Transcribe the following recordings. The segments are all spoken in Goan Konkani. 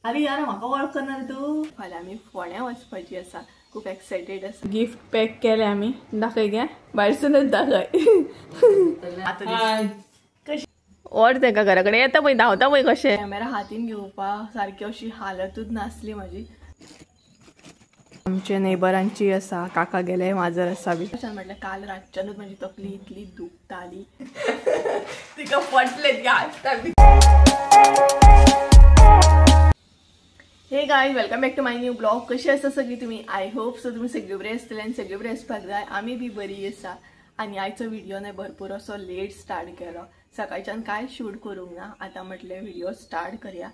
अरे यार म्हाका वळखना रे तूं. फाल्यां आमी फोंड्या वचपाची आसा, खूब एक्सायटेड आसा. गिफ्ट पॅक केलें आमी, दाखय गे भायरसूनच दाखय. आतां कशी व्हर तेका घरा कडेन येता पळय, धांवता पळय कशें. कॅमेरा हातीन घेवपा सारकी अशी हालतूच नासली म्हाजी. आमचे नेबरांची आसा, काका गेले माजर आसा बी. म्हटल्यार काल रातच्यानूच म्हाजी तकली इतली दुखताली. तिका पटले ती हांसता बी. Hey guys, welcome back to my new blog. कशी आसा सगळी तुमी? I hope so तुमी सगळी बरी आसतली आनी सगळी बरी आसपाक जाय. आमी बी बरी आसा. आनी आयचो व्हिडिओ न्हय भरपूर असो लेट स्टार्ट केलो. सकाळच्यान कांय शूट करूंक ना. आतां म्हटलें व्हिडिओ स्टार्ट करया.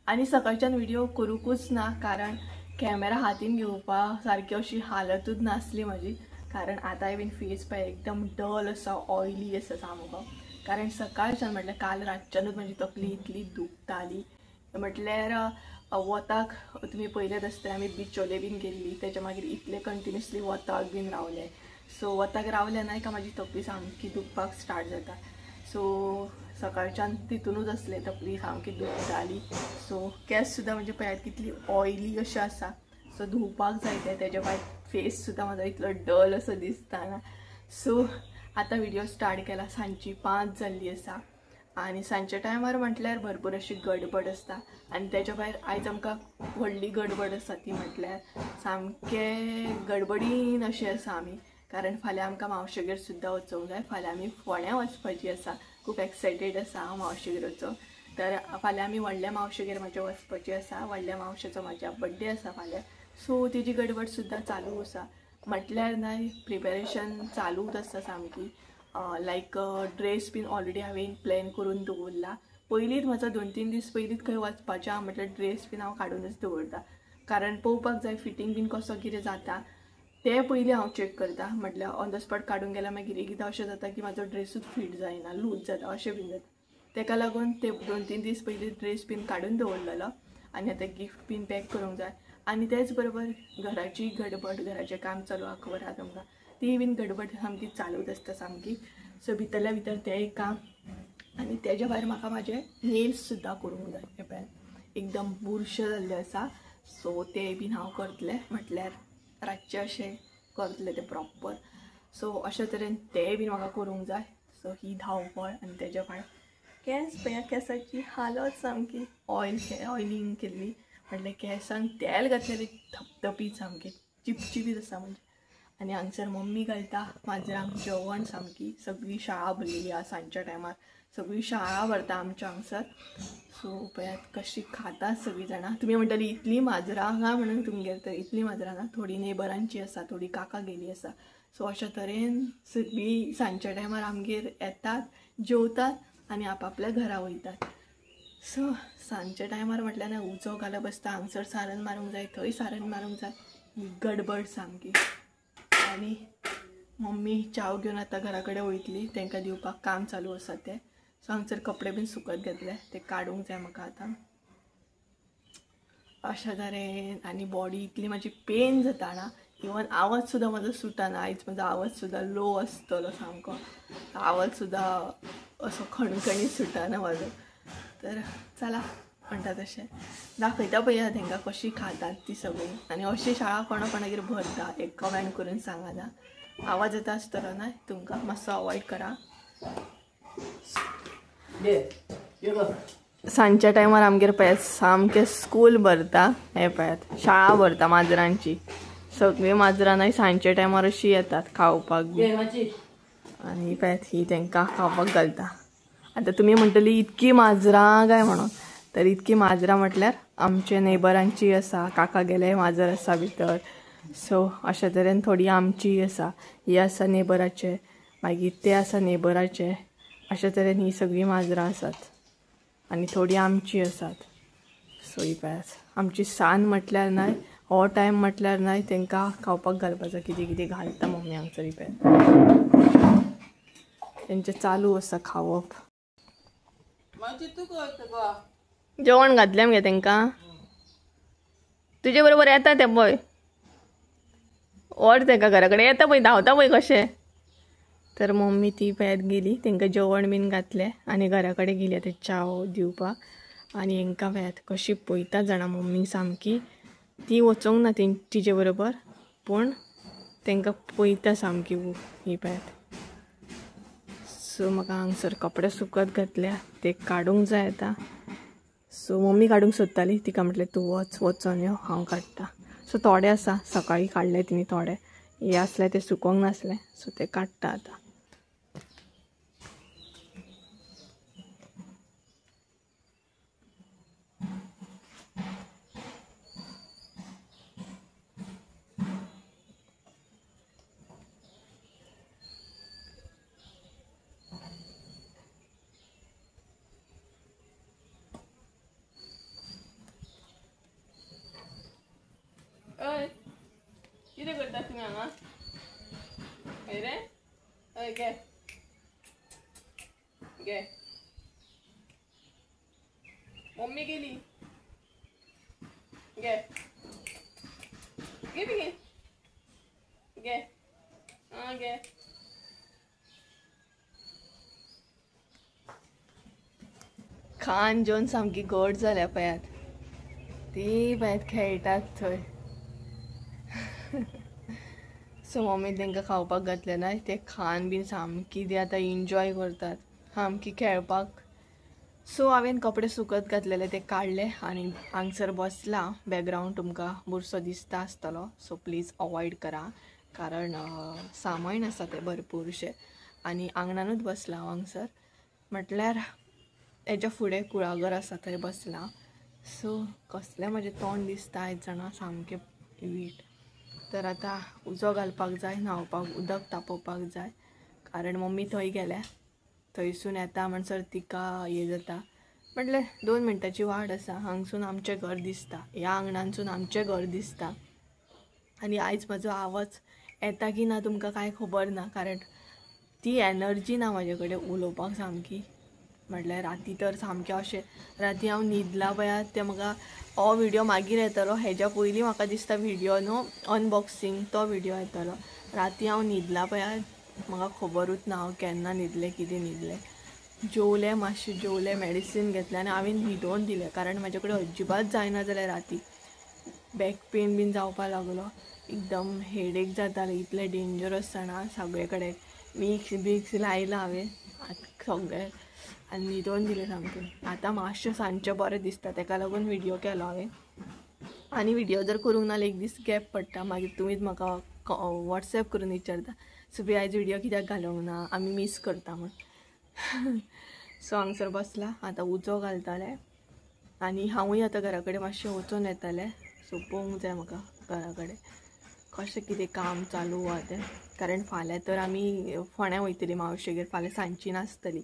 आनी सकाळच्यान व्हिडिओ करूंकूच ना कारण कॅमेरा हातीन घेवपा सारकी अशी हालतूच नासली म्हाजी. कारण आतांय बीन फेस पळय एकदम डल आसा, ऑयली आसा सामको. कारण सकाळच्यान म्हटल्यार काल रातच्यानूच म्हाजी तकली इतली दुखताली. म्हटल्यार वताक तुमी पयलेच आसतले आमी बिचोले बीन गेल्ली, तेच्या मागीर इतले कंटिन्युअसली वताक बीन रावले. सो वताक रावले ना का म्हाजी तकली सामकी दुखपाक स्टार्ट जाता. सो सकाळच्यान तितूनच आसले, तकली सामकी दुखताली. सो केंस सुद्दां म्हणजे पळयात कितली ऑयली अशें आसा. सो धुवपाक जाय ते, तेज्या भायर फेस सुद्दां म्हाजो इतलो डल असो दिसता ना. सो आतां व्हिडिओ स्टार्ट केला. सांजची 5 जाल्ली आसा आनी सांजच्या टायमार म्हटल्यार भरपूर अशी गडबड आसता. आनी तेच्या भायर आयज आमकां व्हडली गडबड आसा ती म्हटल्यार सामके गडबडीन अशें आसा आमी. कारण फाल्यां आमकां मावशेगेर सुद्दां वचूंक जाय. फाल्यां आमी फोंड्या वचपाची आसा, खूब एक्सायटेड आसा हांव मावशेगेर वचूंक. तर फाल्यां आमी व्हडल्या मावशेगेर म्हाज्या वचपाची आसा. व्हडल्या मावशेचो म्हाज्या बड्डे आसा फाल्यां. सो तेजी गडबड सुद्दां चालू आसा. म्हटल्यार न्हय प्रिपेरेशन चालूच आसता सामकी. लायक ड्रेस बीन ऑलरेडी हांवें प्लॅन करून दवरला. पयलींच म्हाजो 2-3 दीस पयलींच खंय वचपाचें आहा म्हटल्यार ड्रेस बीन हांव काडूनच दवरता. कारण पळोवपाक जाय फिटींग बीन कसो कितें जाता तें पयलीं हांव चॅक करता. म्हटल्यार ऑन the spot काडून गेल्यार मागीर एकदां अशें जाता की म्हाजो ड्रेसूच फीट जायना, लूज जाता, अशें बीन जाता. तेका लागून ते 2-3 दीस पयलीं ड्रेस बीन काडून दवरलेलो. आनी आतां गिफ्ट बीन पॅक करूंक जाय. आनी तेच बरोबर घराची गडबड, घराचें काम चालू आहा खबर आहा तुमकां, ती बीन गडबड सामकी चालूच आसता सामकी. सो भितरल्या भितर तें एक काम. आनी तेज्या भायर म्हाका म्हाजे नेल्स सुद्दां करूंक जाय. हे पळय एकदम बुरशे जाल्ले आसा. सो ते बीन हांव करतलें, म्हटल्यार रातचें अशें करतलें तें प्रॉपर. सो अशे तरेन तें बीन म्हाका करूंक जाय. सो ही धांवपळ. आनी तेज्या भायर केंस पळया, केंसाची हालत सामकी ऑयलिंग केल्ली. म्हटल्यार केंसांक तेल घातलेलें धपधपीत सामकें चिपचिपीत आसा म्हणजे. आनी हांगसर मम्मी घालता माजरांक जेवण सामकी. सगळी शाळा भरलेली आसा सांजच्या टायमार, सगळी शाळा भरता आमच्या हांगसर. सो पळयात कशी खाता सगळीं जाणां. तुमी म्हणटली इतली माजरां काय म्हणून तुमगेर, तर इतली माजरां ना, थोडी नेबरांची आसा, थोडी काका गेली आसा. सो अशा तरेन सगळीं सांजच्या टायमार आमगेर येतात, जेवतात आनी आपापल्या घरा वयतात. सो सांजच्या टायमार म्हटल्यार ना उजो घालप आसता, हांगसर सारण मारूंक जाय, थंय सारण मारूंक जाय, ही गडबड सामकी. आनी मम्मी च्याव घेवन आतां घरा कडेन वयतली, तांकां दिवपाक काम चालू आसा तें. सो हांगसर कपडे बीन सुकत घेतले, ते काडूंक जाय म्हाका आतां. अशा तरेन. आनी बॉडी इतली म्हाजी पेन जाता ना, इवन आवाज सुद्दां म्हाजो सुटना. आयज म्हाजो आवाज सुद्दां लो आसतलो सामको, आवाज सुद्दां असो खणखणीत सुटना म्हाजो. तर चला म्हणटा तशें दाखयता पळया तांकां कशी खातात ती सगळीं. आनी अशी शाळा कोणा कोणागेर भरता एक कमेंट करून सांगा ना. आवाज येता आसतलो ना तुमकां, मातसो अवॉयड करा. सांजच्या टायमार आमगेर पळयात सामकें स्कूल भरता. हें पळयात शाळा भरता माजरांची. सगळीं माजरां न्हय सांजच्या टायमार अशी येतात खावपाक बी. आनी पळयात ही तांकां खावपाक घालता. आतां तुमी म्हणटली इतकी माजरां काय म्हणून, तर इतकी माजरां म्हटल्यार आमचे नेबरांची आसा, काका गेले माजर आसा भितर. सो अशा तरेन थोडी आमची आसा, ही आसा नेबराचे, मागीर ते आसा नेबराचे. अशा तरेन ही सगळीं माजरां आसात आनी थोडी आमची आसात. सो ही पळयात आमची सान म्हटल्यार न्हय, हो टायम म्हटल्यार न्हय तांकां खावपाक घालपाचो. कितें कितें घालता मम्मी हांगसर. ही पळयात तेंचें चालू आसा खावप. जेवण घातलें मगे तांकां. तुजे बरोबर येता ते पळय, व्हर तेका घरा कडेन येता पळय, धांवता पळय कशें. तर मम्मी ती पळयात गेली, तांकां जेवण बीन घातलें आनी घरा कडेन गेली आतां च्याव दिवपाक. आनी हेंकां पळयात कशी पळयता जाणा मम्मी सामकी ती वचोंक ना तिजे बरोबर पूण तांकां पळयता सामकी ही पळयात. सो म्हाका हांगसर कपडे सुकत घातल्या ते काडूंक जाय आतां. सो मम्मी काडूंक सोदताली तिका म्हटलें तूं वच वचोन यो हांव काडटा. सो थोडे आसा सकाळीं काडले तिणी थोडे हे आसले ते सुकोंक नासले सो ते काडटा आतां. हय कितें करता तुमी हांगा हय रे हय घे घे मम्मी गेली घे घे बेगीन घे आं घे. खान जेवन सामकी गोड जाल्या पळयात ती पळयात खेळटात थंय. सो मम्मी तांकां खावपाक घातलें ना ते खान बीन सामकी ती आतां एन्जॉय करतात सामकी खेळपाक. सो हांवें कपडे सुकत घातलेले ते काडले आनी हांगसर बसला. बॅकग्रावंड तुमकां बुरसो दिसता आसतलो सो प्लीज अवॉयड करा कारण सामान आसा तें भरपूरशें आनी आंगणानूच बसलां हांव हांगसर म्हटल्यार हेज्या फुडें कुळागर आसा थंय बसलां. सो कसलें म्हजें तोंड दिसता आयज जाणा सामकें वीट. तर आतां उजो घालपाक जाय न्हांवपाक उदक तापोवपाक जाय कारण मम्मी थंय गेल्या थंयसून येता म्हणसर तिका हें जाता. म्हटलें 2 मिनटांची वाट आसा हांगसून आमचें घर दिसता ह्या आंगणानसून आमचें घर दिसता. आनी आयज म्हाजो आवाज येता की ना तुमकां कांय खबर ना कारण ती एनर्जी ना म्हाजे कडेन उलोवपाक सामकी. म्हटल्यार राती तर सामकें अशें राती हांव न्हिदलां पळयात तें म्हाका हो व्हिडियो मागीर येतलो हेज्या पयलीं म्हाका दिसता व्हिडियो न्हू अनबॉक्सिंग तो व्हिडियो येतलो. राती हांव न्हिदलां पळयात म्हाका खबरूच ना हांव केन्ना न्हिदलें कितें न्हिदलें. जेवलें मातशें जेवलें मेडिसीन घेतलें आनी हांवें न्हिदोवन दिलें कारण म्हाजे कडेन अजिबात जायना जालें राती. बॅक पेन बीन जावपाक लागलो एकदम हेडेक जातालें इतलें डेंजरस जाणा सगळे कडेन विक्स बिक्स लायलां हांवें सगळें आनी न्हिदोवन दिलें सामकें. आतां मातशें सांजचें बरें दिसता तेका लागून व्हिडियो केलो हांवें. आनी व्हिडियो जर करूंक ना एक दीस गॅप पडटा मागीर तुमीच म्हाका वॉट्सएप करून विचारता सुबी आयज व्हिडियो कित्याक घालूंक ना आमी मीस करता म्हूण. सो हांगसर बसला आतां उजो घालतालें आनी हांवूय आतां घरा कडेन मातशें वचून येतालें. सो पळोवंक जाय म्हाका घरा कडेन कशें कितें काम चालू आहा तें कारण फाल्यां तर आमी फोंड्या वयतली मावशेगेर फाल्यां सांजची नासतली.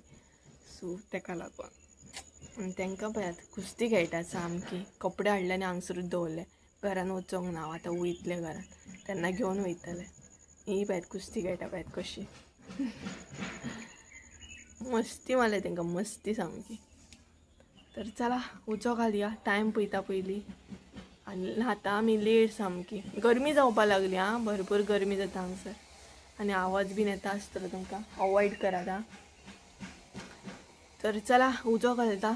सो तेका लागून तांकां पळयात कुस्ती खेळटात सामकी कपडे हाडले आनी हांगसरूच दवरले घरान वचोंक ना आतां वयतलें घरान तेन्ना घेवन वयतलें. ही पळयात कुस्ती खेळटा पळयात कशी मस्ती मारल्या तांकां मस्ती सामकी. तर चला उजो घालया टायम पळयता पयलीं आनी आतां आमी लेट सामकी गरमी जावपाक लागली आं भरपूर गरमी जाता हांगसर आनी आवाज बीन येता आसतलो तुमकां अवॉयड करात आं. तर चला उजो घालता.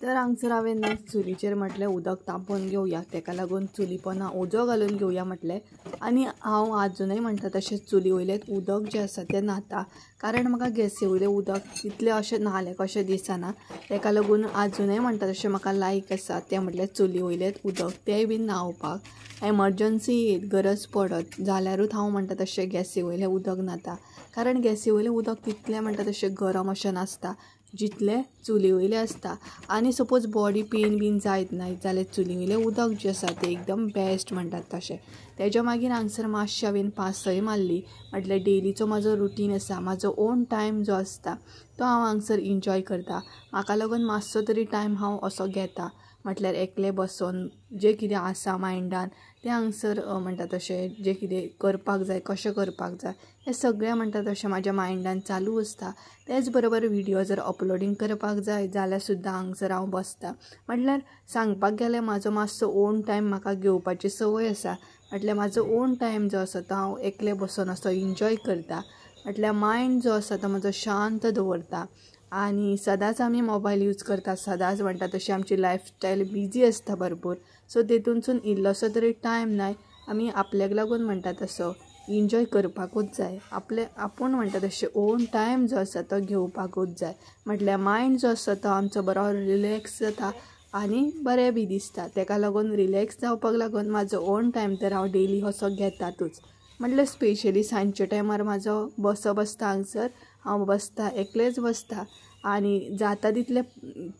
तर हांगसर हांवें न्हू चुलीचेर म्हटलें उदक तापोवन घेवया तेका लागून चुली पोना उजो घालून घेवया म्हटलें. आनी हांव आजुनूय म्हणटा तशें चुली वयलें उदक जें आसा तें न्हाता कारण म्हाका गॅसी वयलें उदक तितलें अशें न्हालें कशें दिसना तेका लागून आजुनूय म्हणटा तशें म्हाका लायक आसा तें म्हटल्यार चुली वयलें उदक तेंय बीन न्हांवपाक एमर्जन्सी गरज पडत जाल्यारूच हांव म्हणटा तशें गॅसी वयलें उदक न्हाता कारण गॅसी वयलें उदक तितलें म्हणटा तशें गरम अशें नासता जितलें चुली वयलें आसता. आनी सपोज बॉडी पेन बीन जायत ना जाल्यार चुली वयलें उदक जें आसा तें एकदम बेस्ट म्हणटात तशें. तेज्या मागीर हांगसर मातशें हांवें पासय मारली म्हटल्यार डेलीचो म्हाजो रुटीन आसा म्हाजो ओन टायम जो आसता तो हांव हांगसर एन्जॉय करता. म्हाका लागून मातसो तरी टायम हांव असो घेता म्हटल्यार एकलें बसोन जें कितें आसा मायंडान तें हांगसर म्हणटा तशें जें कितें करपाक जाय कशें करपाक जाय हें सगळें म्हणटा तशें म्हाज्या मायंडान चालू आसता. तेच बरोबर व्हिडियो जर अपलोडींग करपाक जाय जाल्यार सुद्दां हांगसर हांव बसता. म्हटल्यार सांगपाक गेल्यार म्हाजो मातसो ओन टायम म्हाका घेवपाची संवय आसा म्हटल्यार म्हाजो ओन टायम जो आसा तो हांव एकलें बसोन असो एन्जॉय करता. म्हटल्यार मायंड जो आसा तो म्हाजो शांत दवरता आनी सदांच आमी मोबायल यूज करता, सदांच म्हणटा तशी आमची लायफस्टायल बिजी आसता भरपूर. सो तेतूनसून इल्लोसो तरी टायम नाय आमी आपल्याक लागून म्हणटा तसो एन्जॉय करपाकूच जाय. आपले आपूण म्हणटा तशें ओन टायम जो आसा तो घेवपाकूच जाय. म्हटल्यार मायंड जो आसा तो आमचो बरो रिलॅक्स जाता आनी बरें बी दिसता. तेका लागून रिलॅक्स जावपाक लागून म्हाजो ओन टायम तर हांव डेली असो घेतातूच. म्हटल्यार स्पेशली सांजच्या टायमार म्हाजो बसप आसता हांगसर, हांव बसता एकलेंच बसता आनी जाता तितलें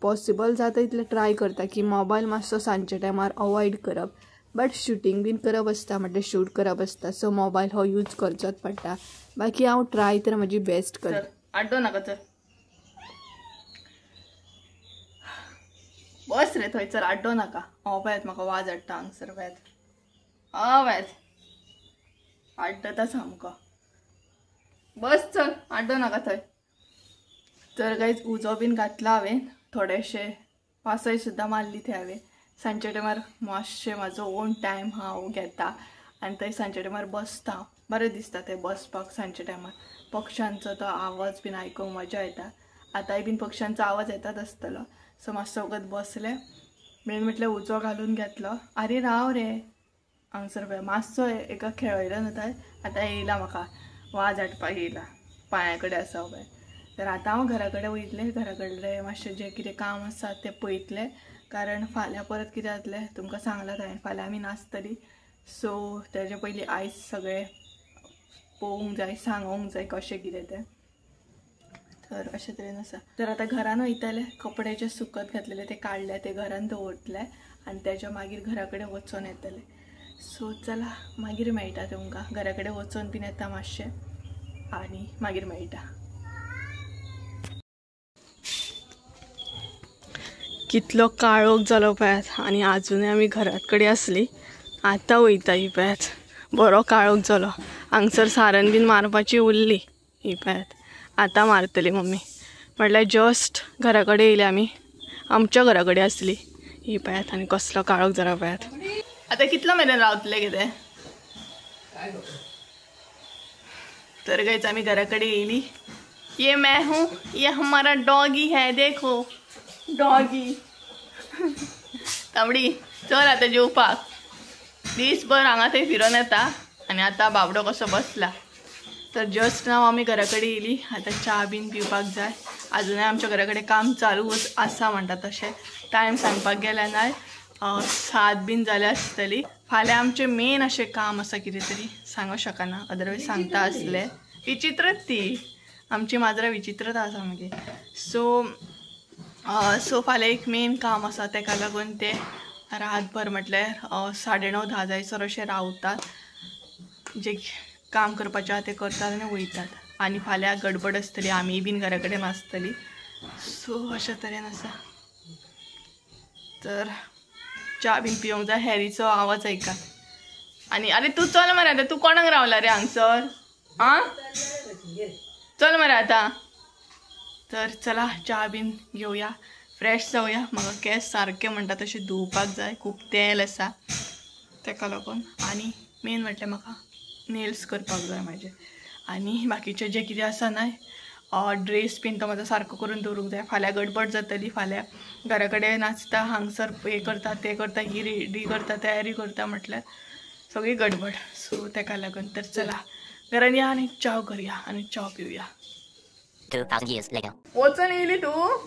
पॉसिबल जाता तितलें ट्राय करता की मोबायल मातसो सांजच्या टायमार अवॉयड करप. बट शुटींग बीन करप आसता, म्हटल्यार शूट करप आसता, सो मोबायल हो यूज करचोच पडटा. बाकी हांव ट्राय तर म्हजी बेस्ट करता. आड्डो नाका चल, बस रे थंयसर आड्डो नाका. हांव पळयात म्हाका वाज हाडटा हांगसर पळयात, हांव पळयात आड्डता सामको. बस चल आड्डो नाका थंय. तर कांयच उजो बीन घातला हांवें, थोडेशे पासय सुद्दां मारली थंय हांवें. सांजच्या टायमार मातशें म्हाजो ओन टायम हांव घेता आनी थंय सांजच्या टायमार बसता, बरें दिसता थंय बसपाक. सांजच्या टायमार पक्षांचो तो आवाज बीन आयकूंक मजा येता. आतांय बीन पक्षांचो आवाज येताच आसतलो. सो मातसो वगत बसलें, मेन म्हटल्यार उजो घालून घेतलो. आरे राव रे हांगसर पळय मातसो एका खेळयलो न्हू थंय, आतां येयला म्हाका वाज हाडपाक येयला, पांया कडेन आसा पळय. तर आतां हांव घरा कडेन वयतलें, घरा कडलें मातशें जें कितें काम आसा तें पळयतलें, कारण फाल्यां परत कितें जातलें तुमकां सांगलां हांवें, फाल्यां आमी नाचतली. सो तेजे पयलीं आयज सगळें पळोवंक जाय, सांगोंक जाय कशें कितें तें. तर अशें तरेन आसा. तर आतां घरान वयतलें, कपडे जे सुकत घातलेले ते काडले, ते घरान दवरतले आनी तेज्या मागीर घरा कडेन वचोन येतले. सो चला मागीर मेळटा तुमकां, घरा कडेन वचोन बीन येता मातशें आनी मागीर मेळटा. कितलो काळोख जालो पळयात आनी आजुनूय आमी घरात कडेन आसली. आतां वयता ही पळयात, बरो काळोख जालो. हांगसर सारण बीन मारपाची उरली ही पळयात, आतां मारतली मम्मी. म्हटल्यार जस्ट घरा कडेन येयले आमी, आमच्या घरा कडेन आसली ही पळयात. आनी कसलो काळोख जालो पळयात. आतां कितलो मेरेन रावतले कितें. तर गायज आमी घरा कडेन येयली. ये मैं हूँ, ये हमारा डॉगी है, देखो डॉगी. तांबडी चल आतां जेवपाक. दीसभर हांगा थंय फिरोन येता आनी आतां बाबडो कसो बसला. तर जस्ट नाव आमी घरा कडेन येयली, आतां च्या बीन पिवपाक जाय. आजुनूय आमच्या घरा कडेन काम चालूच आसा म्हणटा तशें. टायम सांगपाक गेल्यार नाय 7 बीन जाल्या आसतली. फाल्यां आमचें मेन अशें काम आसा कितें तरी, सांगूंक शकना, अदरवायज सांगता आसलें. विचित्रच ती आमची माजरां विचित्रच आसा मागीर. सो सो फाल्यां एक मेन काम आसा, तेका लागून ते रातभर म्हटल्यार 9:30 10 जायसर अशें रावतात, जे काम करपाचें आसा तें करतात आनी वयतात. आनी फाल्यां गडबड आसतली, आमी बीन घरा कडेन आसतली. सो अशें तरेन आसा. तर च्या बीन पिवंक जाय. हॅरीचो आवाज आयकात. आनी आरे तूं चल मरे आतां, तूं कोणाक रावला रे हांगसर? आं चल मरे आतां. तर चला च्या बीन घेवया, फ्रेश जावया. म्हाका केंस सारके म्हणटा तशें धुवपाक जाय, खूब तेल आसा तेका लागून. आनी मेन म्हटल्यार म्हाका नेल्स करपाक जाय म्हाजे. आनी बाकीचें जें कितें आसा न्हय ड्रेस बीन तो म्हाजो सारको करून दवरूंक जाय. फाल्यां गडबड जातली, फाल्यां घरा कडेन नाचता, हांगसर हें करता तें करता, ही रेडी करता, तयारी करता, म्हटल्यार सगळी गडबड. सो तेका लागून तर चला घरान या आनी च्याव करया आनी च्याव पिवया. 2000 years later. वचून येयली तूं?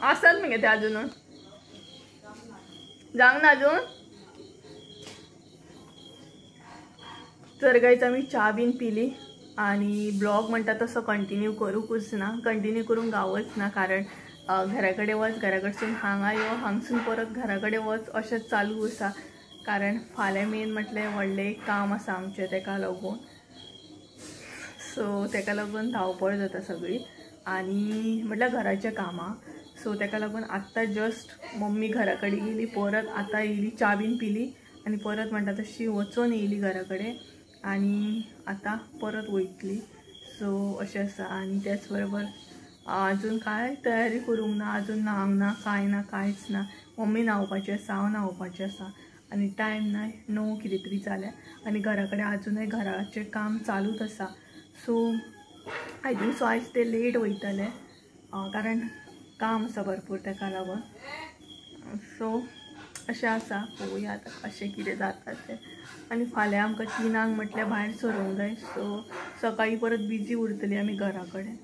आसात मगे ते अजून जावंक ना अजून. तर गायज आमी च्या बीन पिली आनी ब्लॉग म्हणटा तसो कंटिन्यू करूंकूच ना, कंटिन्यू करूंक गावच ना, कारण घरा कडेन वच, घरा कडसून हांगा यो, हांगसून परत घरा कडेन वच, अशें चालू आसा. कारण फाल्यां मेन म्हटलें व्हडलें एक काम आसा आमचें, तेका लागून. सो तेका लागून धांवपळ जाता सगळी आनी म्हटल्यार घराचें कामां. सो तेका लागून आत्तां जस्ट मम्मी घरा कडेन गेली, परत आतां येयली, च्या बीन पिली आनी परत म्हणटा तशी वचोन येयली घरा कडेन आनी आतां परत वयतली. सो अशें आसा. आनी तेच बरोबर अजून कांय तयारी करूंक ना, अजून न्हावंक ना, कांय ना, कांयच ना. मम्मी न्हांवपाची आसा, हांव न्हांवपाचें आसा आनी टायम ना, 9 कितें तरी जाल्या आनी घरा कडेन आजुनूय घराचें काम चालूच आसा. सो I think so आयज ते लेट वयतले कारण काम आसा भरपूर तेका लागून. सो अशें आसा, पळोवया आतां कशें कितें जाता तें. आनी फाल्यां आमकां 3 म्हटल्यार भायर सरूंक जाय. सो सकाळीं परत बिजी उरतली आमी घरा कडेन.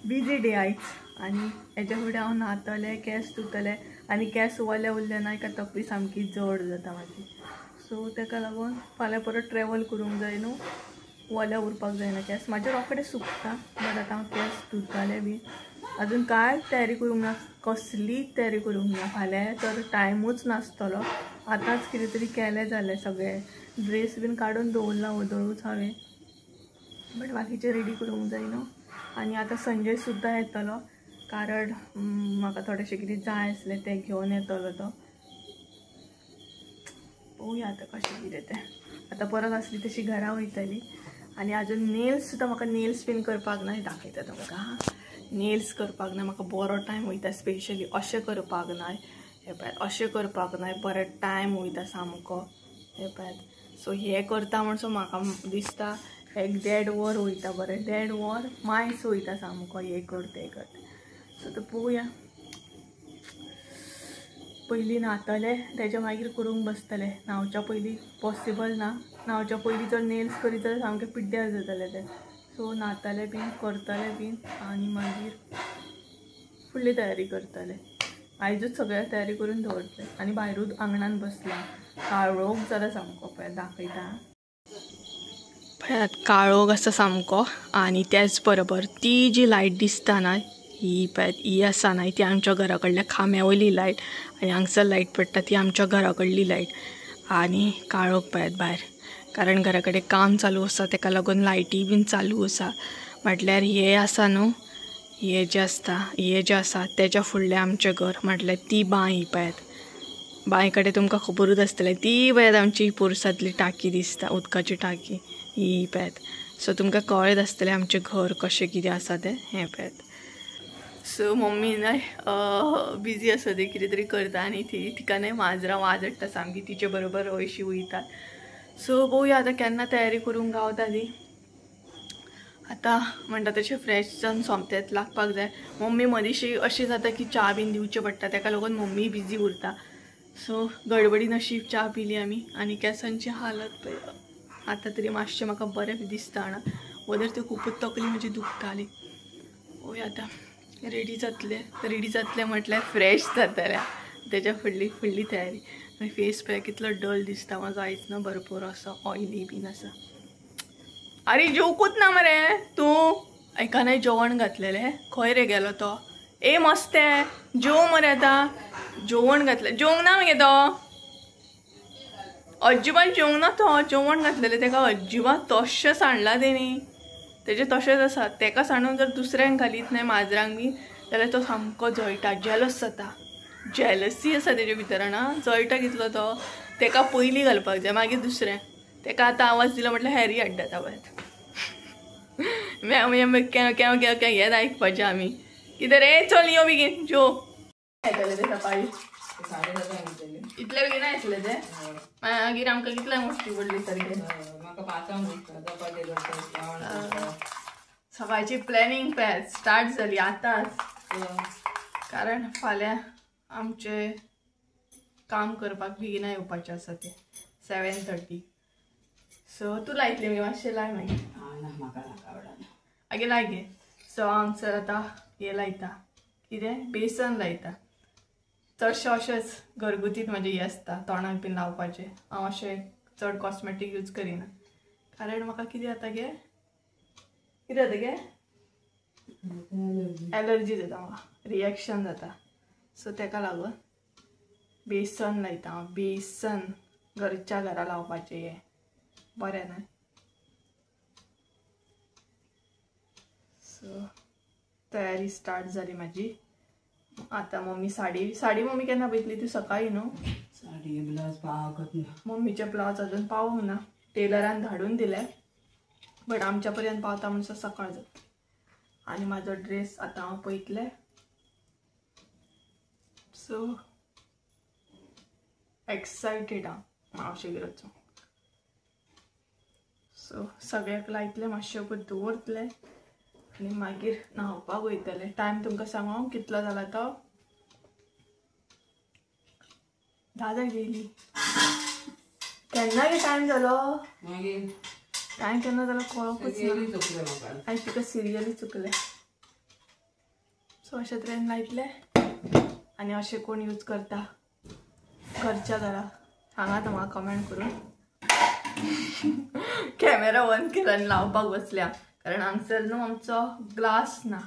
बिजी डे आयज. आनी हेच्या फुडें हांव न्हातलें, केंस धुतलें आनी केंस वले उरले ना का तकली सामकी जड जाता म्हाजी. सो तेका लागून फाल्यां परत ट्रॅवल करूंक जाय न्हू, वले उरपाक जायना केंस म्हाजे रोखडे सुकता. बट आतां हांव केंस धुतालें बी अजून कांय तयारी करूंक ना, कसलीच तयारी करूंक ना. फाल्यां तर टायमूच नासतलो. आतांच कितें तरी केलें जालें, सगळें ड्रेस बीन काडून दवरला वदळूच हांवें, बट बाकीचें रेडी करूंक जाय न्हू. आनी आतां संजय सुद्दां येतलो कारण म्हाका थोडेशें कितें जाय आसलें तें घेवन येतलो तो. पळोवया आतां कशें कितें तें. आतां परत आसली तशी घरा वयतली. आनी अजून नेल्स सुद्दां म्हाका नेल्स बीन करपाक ना, दाखयता तुमकां. नेल्स करपाक ना म्हाका बरो टायम वयता, स्पेशली अशें करपाक ना, हे पळयात अशें करपाक ना, बरो टायम वयता सामको. हे पळयात. सो हें करता म्हणसो म्हाका दिसता एक 1.5 वर वयता, बरें 1.5 वर मायस वयता सामको हें करता हें करता. सो तो पळोवया, पयलीं न्हातलें तेज्या मागीर करूंक बसतलें. न्हांवच्या पयलीं पॉसिबल ना, न्हांवच्या पयलीं जर नेल्स करीत जाल्यार सामकें पिड्ड्यार जातलें तें. सो न्हातलें बीन करतलें बीन आनी मागीर फुडली तयारी करतलें. आयजूच सगळ्या तयारी करून दवरतलें. आनी भायरूच आंगणान बसलां, काळोख जाला सामको. पळय दाखयता, पळयात काळोख आसा सामको. आनी त्याच बरोबर ती जी लायट दिसता ना ही पळयात ही आसा ना ती आमच्या घरा कडल्या खांब्या वयली लायट, आनी हांगसर लायट पडटा ती आमच्या घरा कडली लायट. आनी काळोख पळयात भायर, कारण घरा कडेन काम चालू आसा तेका लागून लायटी बीन चालू आसा. म्हटल्यार हें आसा न्हू, हें जें आसता हें जें आसा तेज्या फुडलें आमचें घर, म्हटल्यार ती बांय ही पळयात. बांय कडेन तुमकां खबरूच आसतलें, ती पळयात आमची पोरसांतली टाकी दिसता, उदकाची टाकी ही पळयात. सो तुमकां कळत आसतलें आमचें घर कशें कितें आसा तें, हें पळयात. सो मम्मी न्हय बिजी आसा, ती कितें तरी करता आनी ती तिका न्हय माजरां वाजडटा सामकी, तिचे बरोबर हयशी वयतात. सो पळोवया आतां केन्ना तयारी करूंक गावता ती. आतां म्हणटा तशें फ्रेश जावन सोमतेंच लागपाक जाय. मम्मी मदींशी अशें जाता की च्या बीन दिवचें पडटा, तेका लागून मम्मी बिजी उरता. सो गडबडीन अशी च्या पिली आमी. आनी केंसांची हालत पळय आतां तरी मातशें म्हाका बरें दिसता जाणा, वदर ती खुबूच तकली म्हजी दुखताली. पळोवया आतां रेडी जातलें, रेडी जातलें म्हटल्यार फ्रेश जातलें, तेज्या फुडली फुडली तयारी. मागीर फेस पळय कितलो डल दिसता म्हाजो आयज न्हू, भरपूर असो ऑयली बीन आसा. आरे जेवकूच ना मरे तूं, एका न्हय जेवण घातलेलें, खंय रे गेलो तो? ए मस्ते जेव मरे, आतां जेवण घातलें, जेवंक ना मगे तो, अजिबात जेवंक ना तो. जेवण घातलेलें तेका अजिबात तशें सांडलां तेणी, तेजें तशेंच आसा. तेका सांडून जर दुसऱ्यांक घालीत न्हय माजरांक बी जाल्यार तो सामको जळटा, जेलस जाता, जेलसी आसा तेजे भितर ना, जळटा कितलो तो. तेका पयलीं घालपाक जाय मागीर दुसऱ्यांक. तेका आतां आवाज दिलो म्हटल्यार हॅरी हाडटा पळयात, म्याव म्याव केव केव केव केव हें आयकपाचें आमी. कितें रे चल यो बेगीन जेव. येतलें तें सकाळीं इतले बेगीन येतलें तें, मागीर आमकां कितल्यांक उठची पडली सारकें. सकाळची प्लॅनिंग पळयात स्टार्ट जाली आतांच, कारण फाल्यां आमचें काम करपाक बेगीन येवपाचें आसा तें 7:30. सो तूं लायतली मागीर मातशें लाय मागीर. मागीर लाय गे. सो हांगसर आतां हें लायता कितें, बेसन लायता. चडशें अशेंच घरगुतीत म्हाजें हें आसता तोंडाक बीन लावपाचें. हांव अशें चड कॉस्मेटीक यूज करिना, कारण म्हाका कितें जाता गे, कितें जाता गे, एलर्जी जाता म्हाका, रिएक्शन जाता. सो तेका लागून बेसन लायता हांव, बेसन घरच्या घरा लावपाचें हें बरें न्हय. सो तयारी स्टार्ट जाली म्हाजी. आतां मम्मी साडी, साडी मम्मी केन्ना पळयतली ती सकाळीं न्हू? साडी ब्लावज पावकच ना, मम्मीचे ब्लावज अजून पावूंक ना, टेलरान धाडून दिले बट आमच्या पर्यंत पावता म्हणसर सकाळ जातली. आनी म्हाजो ड्रेस आतां हांव पळयतलें. सो एक्सायटेड हांव मावशेगेर वचूंक. सो सगळ्याक लायतले मातशें वगत दवरतले आनी मागीर न्हांवपाक वयतले. टायम तुमकां सांगू कितलो जाला तो 10 गेली. केन्ना गे टायम जालो मागीर टायम केन्ना जालो कळोकूच ना. आयज तिका सिरियली चुकलें. सो अशे तरेन लायतले आनी अशें कोण यूज करता घरच्या घरा सांगात म्हाका कमेंट करून. कॅमेरा बंद केला आनी लावपाक बसल्या कारण हांगसर न्हू आमचो ग्लास ना.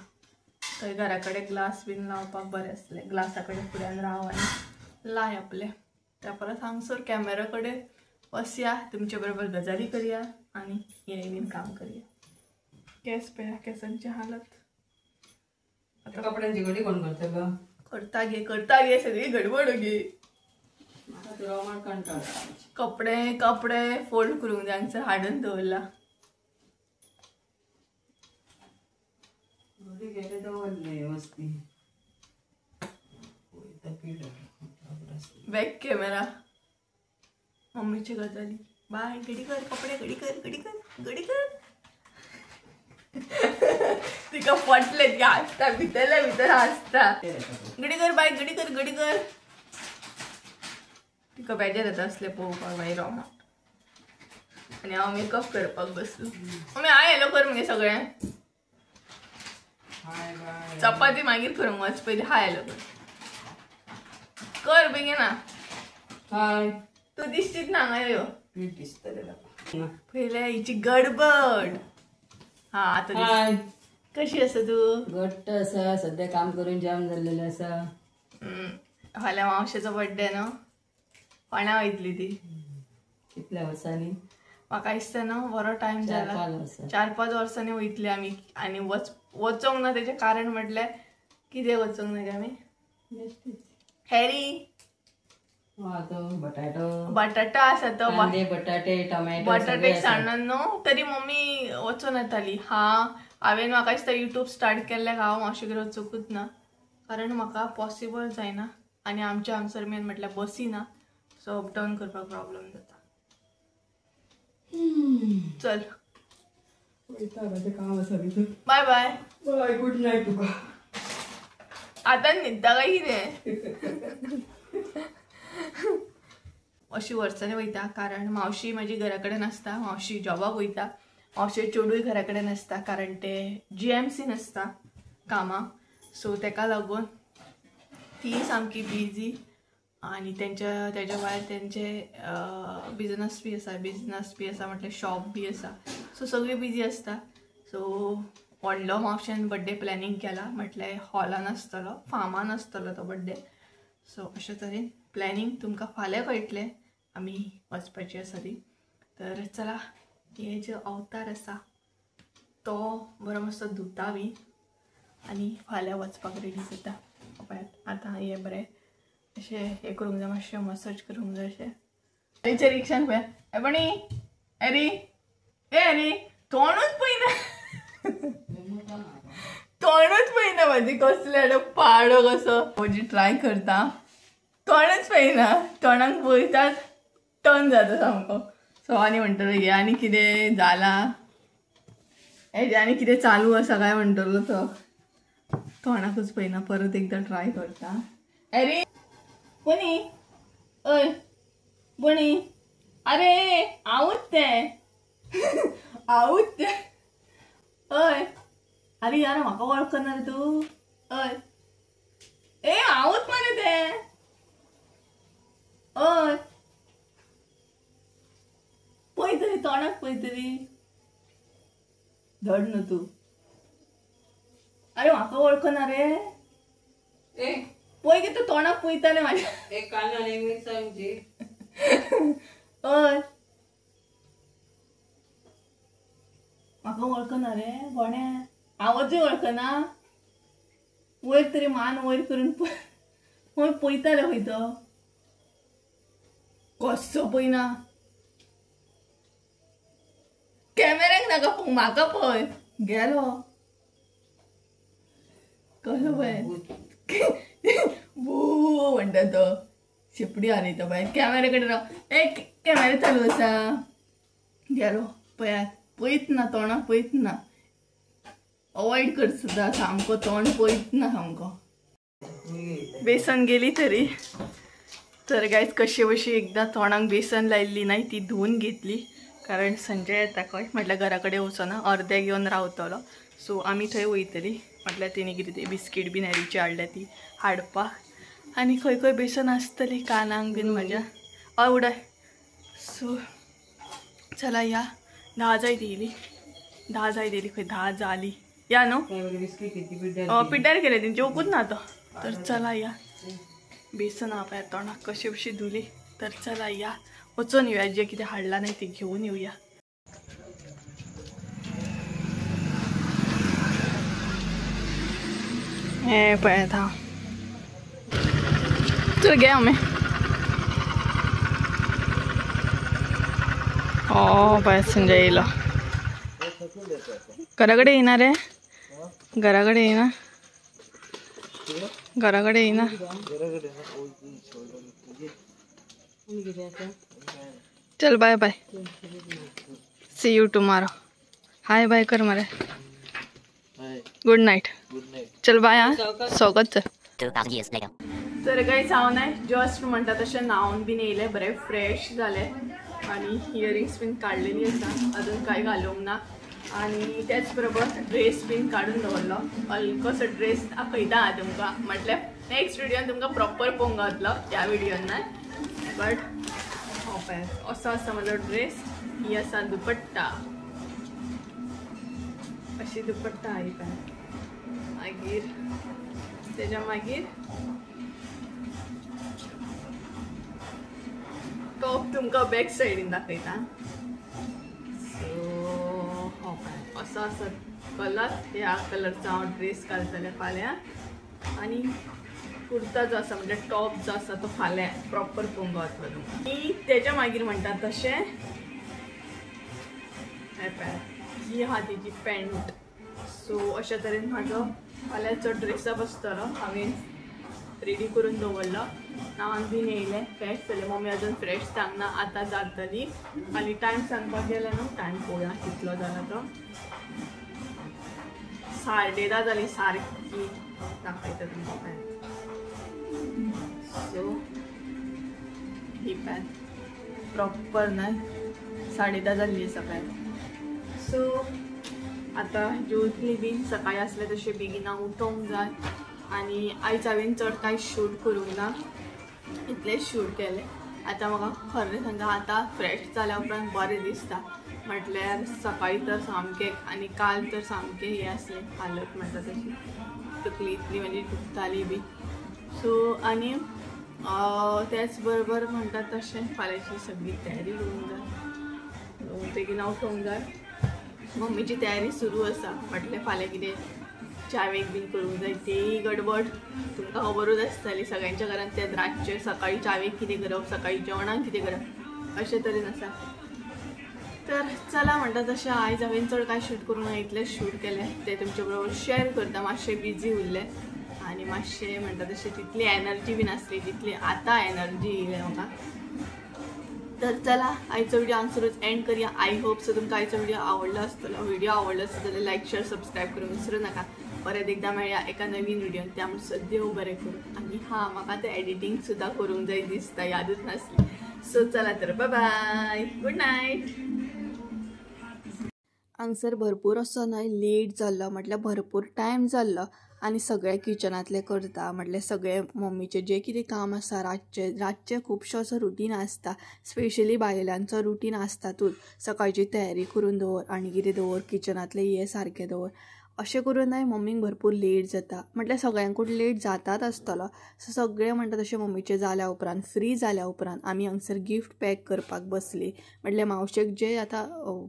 थंय घरा कडेन ग्लास बीन लावपाक बरें आसलें. ग्लासा कडेन फुड्यान राव आनी लाय आपले. त्या परस हांगसर कॅमेरा कडेन बसया, तुमचे बरोबर गजाली करया आनी हें बीन काम करया. केस पळया केसांची हालत. आतां कपड्यांची घडी कोण करतलो? करता गे करता गे सगळी गडबड गे. कपडे कपडे फोल्ड करूंक जाय हांगसर हाडून दवरला. बॅक कॅमेरा मम्मीची गजाली. बाय घडी कर कपडे घडी कर घडी कर घडी कर. तिका पटले ती हांसता भितरल्या भितर हांसता. घडी कर बाय घडी कर घडी कर. तिका बेजार येता असले पळोवपाक मागीर रोमा. आनी हांव मेकअप करपाक बसलो. मम्मी हाय हॅलो कर मगे सगळें. चपाती मागीर करूंक वच पयलीं हाय हॅलो कर कर बेगीन. हाय तूं दिसतीच ना हांगा यो पयले हिची गडबड. हा आतां कशी आसा तूं? घट्ट आसा. सद्या काम करून जाम जाल्लेलें आसा. फाल्यां मावशेचो बड्डे न्हू. कोणा वयतली ती? कितल्या वर्सांनी? म्हाका दिसता न्हू बरो टायम जाला. 4-5 वर्सांनी वयतली आमी. आनी वचोंक ना तेजें कारण म्हटल्यार कितें वचोंक ना गे आमी? हॅरी बटाटो बटाटो आसा तो बटाटे टोमॅटो बटाटे सांडन न्हू तरी मम्मी वचोन येताली. हा हांवें म्हाका दिसता युट्यूब स्टार्ट केल्ल्याक हांव मावशेगेर वचूंकूच ना कारण म्हाका पॉसिबल जायना आनी आमच्या हांगसर मेन म्हटल्यार बसी ना. सो अप डावन करपाक प्रॉब्लम जाता. चल काम आसा भितर. Bye bye bye good night. तुका आतां न्हिदता काय कितें? अशी वर्सांनी वयता कारण मावशी म्हाजी घरा कडेन आसता. मावशी जॉबाक वयता. मावशे चेडूय घरा कडेन आसता कारण ते GMCन आसता कामाक. सो तेका लागून ती सामकी बिजी आनी तेंच्या तेज्या भायर तेंचे बिजनस बी आसा. बिजनस बी आसा म्हटल्यार शॉप बी आसा. सो सगळी बिजी आसता. सो व्हडलो मावशेन बड्डे प्लॅनिंग केला म्हटल्यार हॉलान आसतलो फार्मान आसतलो तो बड्डे. सो अशे तरेन प्लॅनिंग तुमकां फाल्यां कळटलें आमी वचपाची आसा ती. तर चला हे जे अवतार आसा तो बरो मातसो धुता बी आनी फाल्यां वचपाक रेडी जाता. पळयात आतां हें बरें अशें हें करूंक जाय मातशें मसाज करूंक जाय अशें. तेच्या रिक्षान पळया एबणी एरी ए एरी तोंडूच पळयना तोंडूच पळयना म्हाजी कसलें पाडो कसो म्हजी ट्राय करता तोंडच पळयना. तोंडाक पळयतात टर्न जाता सामको. सो आनी म्हणटलो हे आनी कितें जालां हेजें आनी कितें चालू आसा काय म्हणटलो तो. तोंडाकूच पळयना. परत एकदां ट्राय करता. एरी बनी अय बनी अरे हांवूच तें हांवूच तें. अय अरे यार म्हाका वळखना रे तूं. अय ए हांवूच मरे तें. अय पळय तरी तोंडाक पळय तरी धड न्हू तूं. अरे म्हाका वळखना रे. ए पळय की तूं तोंडाक पळयतालें म्हाज्या. एक कांदो आनी मिरसांगची. हय म्हाका वळखना रे गोण्या. आवाजूय वळखना. वयर तरी मान वयर करून पळय पळयताले खंय तो कसो पळयना. कॅमेऱ्याक नाका पळोवंक म्हाका पळय. गेलो कसो पळय बू म्हणटा तो शेपडी हालयता बाय. कॅमेरा कडेन राव. ए कॅमेरा चालू आसा. गेलो. पळयात पळयत ना तोंडाक पळयत ना, अवॉयड कर सुद्दां सामको, तोंड पळयत ना सामको. बेसन गेली तरी. तर गायज कशी बशी एकदां तोंडाक बेसन लायिल्ली नाही ती धुवून घेतली, कारण संजय येता खंय म्हटल्यार घरा कडेन वचना, अर्दे घेवन रावतलो. सो आमी थंय वयतली म्हटल्यार तेणी कितें ते बिस्कीट बीन हॅरीची हाडल्या ती हाडपाक. आनी खंय खंय बेसन आसतली कानाक बीन म्हज्या. हय उडय. सो चला या, 10 जायत येयली, 10 जायत येयली खंय, 10 जाली या न्हू. पिड्ड्यार केले तेणी, जेवकूच ना तो. तर चला या, बेसन हा पळय तोंडाक कशी बशी धुली. तर चला या वचून येवया, जे कितें हाडलां न्ही ती घेवन येवया. हें पळयात हांव, चल घे आमी. ओ पळय संजय येयलो. घरा कडेन येयना रे, घरा कडेन येयना, घरा कडेन येयना. चल bye bye, see you tomorrow. Hi bye कर मरे, गुड नाईट. चल बाय. हा सोगत चल. 2000 years later. तर गायज हांव न्हय जस्ट म्हणटा तशें न्हांवन बीन येयलें, बरें फ्रेश जालें आनी इयरिंग्स बीन काडलेली आसा, अजून कांय घालूंक ना. आनी त्याच बरोबर ड्रेस बीन काडून दवरलो, हलकोसो ड्रेस दाखयता हांव तुमकां, म्हटल्यार नेक्स्ट व्हिडियोन तुमकां प्रॉपर पळोवंक गावतलो, ह्या व्हिडियोन न्हय. बट हो पळय असो आसा म्हजो ड्रेस. ही आसा दुपट्टा, अशी दुपट्टा आहा ही पळय. मागीर तेज्या मागीर टॉप तुमकां बॅक सायडीन दाखयता. सो हो पळय असो आसा कलर, ह्या कलरचो हांव ड्रेस घालतलें फाल्यां. आनी कुर्ता जो आसा म्हणजे टॉप जो आसा तो फाल्यां प्रॉपर पळोवंक गावतलो तुमकां. आनी तेज्या मागीर म्हणटा तशें हें पळय ही आहा तेजी पॅन्ट. सो अशा तरेन म्हाजो फाल्यांचो ड्रेसअप आसतलो. हांवें रेडी करून दवरलो, न्हांवन बीन येयलें, फ्रेश जालें. मम्मी अजून फ्रेश सांगना, आतां जातली. आनी टायम सांगपाक गेलें न्हू, टायम पळोवया कितलो जाला तो. 10:30 जाली सारकी, दाखयता तुमकां पॅन्ट. सो ही पॅन्ट प्रॉपर न्हय 10:30 जाल्ली आसा पॅन्ट. सो आतां जेवतली बीन, सकाळीं आसलें तशें बेगिना उठोवंक जाय. आनी आयज हांवें चड कांय शूट करूंक ना, इतलेंच शूट केलें. आतां म्हाका खरें सांगा आतां फ्रेश जाल्या उपरांत बरें दिसता. म्हटल्यार सकाळीं तर सामकें आनी काल तर सामकें हें आसलें हालत म्हणटा तशी, तकली इतली म्हणजे दुखताली बी. सो आनी त्याच बरोबर म्हणटा तशें फाल्यांची सगळी तयारी करूंक जाय, बेगीन उठोवंक जाय. मम्मीची तयारी सुरू आसा, म्हटल्यार फाल्यां कितें च्यावेक बीन करूंक जाय तेय गडबड तुमकां खबरूच आसतली सगळ्यांच्या घरांत. ते रातचें सकाळीं च्यावेक कितें करप, सकाळीं जेवणाक कितें करप, अशें तरेन आसा. तर चला म्हणटा तशें आयज हांवें चड कांय शूट करूंक ना, इतलें शूट केलें तें तुमचे बरोबर शेअर करता. मातशें बिजी उरलें आनी मातशें म्हणटा तशें तितली एनर्जी बी नासली जितली आतां एनर्जी येयल्या म्हाका. तर चला आयचो व्हिडिओ हांगसरूच एंड करया. I hope so तुमकां आयचो व्हिडिओ आवडलो आसतलो. व्हिडिओ आवडलो आसत जाल्यार लायक शेअर सबस्क्रायब करूंक विसरू नाका. परत एकदां मेळया एका नवीन व्हिडियोन, त्या सद्या बरें करूं. आनी हां, म्हाका तें एडिटींग सुद्दां करूंक जाय दिसता, यादूच नासली. सो चला तर बाय बाय, गुड नायट. हांगसर भरपूर असो न्हय लेट जाल्लो, म्हटल्यार भरपूर टायम जाल्लो. आनी सगळें किचनांतलें करता, म्हटल्यार सगळें मम्मीचें जें कितें काम आसा रातचें, रातचें खुबशें असो रुटीन आसता, स्पेशली बायलांचो रुटीन आसतातूच. सकाळची तयारी करून दवर आनी कितें दवर, किचनांतलें हें सारकें दवर, अशें करून न्हय मम्मीक भरपूर लेट जाता. म्हटल्यार सगळ्यांकूच लेट जाताच आसतलो. सो सगळें म्हणटा तशें मम्मीचें जाल्या उपरांत, फ्री जाल्या उपरांत आमी हांगसर गिफ्ट पॅक करपाक बसली. म्हटल्यार मावशेक जें आतां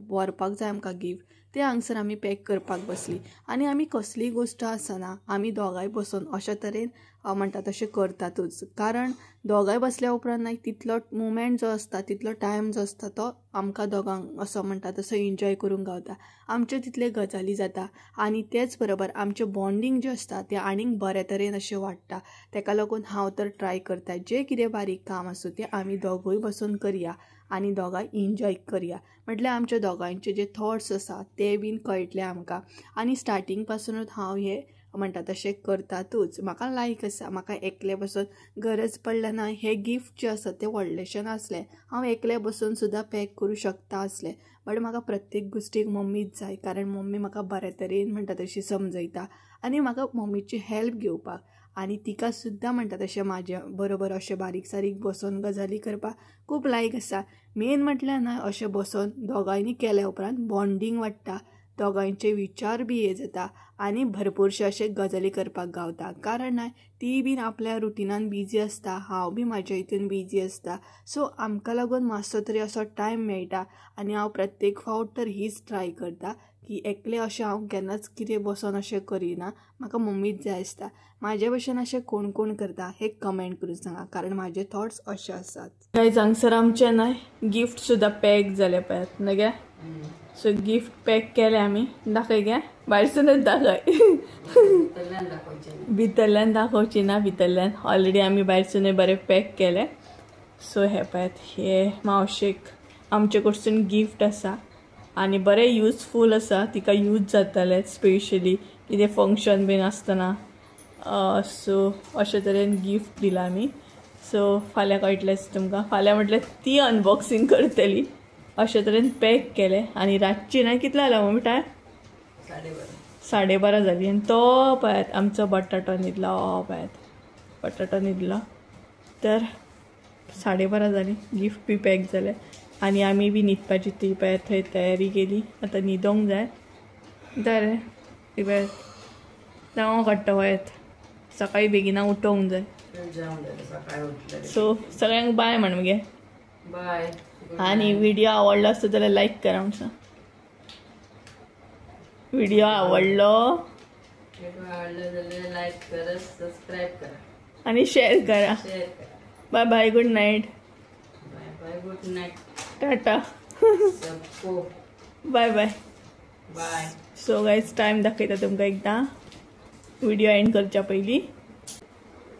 व्हरपाक जाय आमकां गिफ्ट, तें हांगसर आमी पॅक करपाक बसली. आनी आमी कसलीय गोश्ट आसना आमी दोगांय बसून अशे तरेन म्हणटा तशें करतातूच. कारण दोगांय बसल्या उपरांत न्हय तितलो मुमेंट जो आसता, तितलो टायम जो आसता तो आमकां दोगांक असो म्हणटा तसो एन्जॉय करूंक गावता. आमच्यो तितले गजाली जाता आनी तेच बरोबर आमचें बॉन्डींग जें आसता तें आनीक बरे तरेन अशें वाडटा. तेका लागून हांव तर ट्राय करता जें कितें बारीक काम आसूं तें आमी दोगूय बसून करया आनी दोगांय एन्जॉय करया. म्हटल्यार आमच्या दोगांयचे जे थॉट्स आसा ते बीन कळटले आमकां. आनी स्टार्टींग पासूनच हांव हे म्हणटा तशें करतातूच. म्हाका लायक आसा, म्हाका एकलें बसून गरज पडल्या ना. हे गिफ्ट जे आसा ते व्हडलेशें नासलें, हांव एकलें बसून सुद्दां पॅक करूं शकता आसलें. बट म्हाका प्रत्येक गोश्टीक मम्मीच जाय, कारण मम्मी म्हाका बरे तरेन म्हणटा तशी समजयता आनी म्हाका मम्मीची हेल्प घेवपाक आनी तिका सुद्दां म्हणटा तशें म्हाजे बरोबर अशें बारीक सारीक बसून गजाली करपाक खूब लायक आसा. मेन म्हटल्यार ना अशें बसून दोगांयनी केल्या उपरांत बॉन्डींग वाडटा, दोगांयचे विचार बी हे जाता आनी भरपूरशे अशे गजाली करपाक गावता. कारण ना ती बीन आपल्या रुटिनान बिजी आसता, हांव बी म्हाज्या हितून बिजी आसता. सो आमकां लागून मातसो तरी असो टायम मेळटा. आनी हांव प्रत्येक फावट तर हीच ट्राय करता की एकलें अशें हांव केन्नाच कितें बसोन अशें करिना, म्हाका मम्मीच जाय आसता. म्हाजे भशेन अशें कोण कोण करता हे कमेंट करून सांगा, कारण म्हाजे थॉट्स अशे आसात. गायज हांगसर आमचें न्हय गिफ्ट सुद्दां पॅक जालें पळयात न्हय गे. सो गिफ्ट पॅक केलें आमी. दाखय गे, भायरसूनच दाखय, भितरल्यान दाखोवची ना. भितरल्यान ऑलरेडी आमी भायरसूनय बरें पॅक केलें. सो हे पळयात हे मावशेक आमचे कडसून गिफ्ट आसा आनी बरें युजफूल आसा, तिका यूज जातालें स्पेशली कितें फंक्शन बीन आसतना. सो अशे तरेन गिफ्ट दिलां आमी. सो फाल्यां कळटलेंच तुमकां, फाल्यां म्हटल्यार ती अनबॉक्सिंग करतली. अशे तरेन पॅक केलें. आनी रातची ना कितलो जालो मम्मी टायम? 12:30 जाली. आनी तो पळयात आमचो बटाटो न्हिदलो, हो पळयात बटाटो न्हिदलो. तर 12:30 जाली, गिफ्ट बी पॅक जालें आनी आमी बी न्हिदपाची ती पळयात थंय तयारी केली. आतां न्हिदोंक जाय. तर ती पळयात जावं काडटा पळयात, सकाळी बेगिना उठोवंक जाय. सो सगळ्यांक बाय म्हण मगे, बाय. आनी व्हिडिओ आवडलो आसतो जाल्यार लायक करा म्हण सांग. व्हिडिओ आवडलो जाल्यार लायक करा, सबस्क्रायब करा आनी शेअर करा. Bye bye, good night. Bye bye, good night, tata सबको, bye bye bye. So guys time दाखयता तुमकां एकदां व्हिडिओ एंड करच्या पयलीं.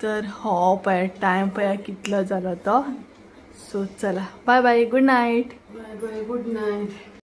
तर हो पळय टायम पळय कितलो जालो तो. सो चला, bye bye, good night. Bye bye, good night.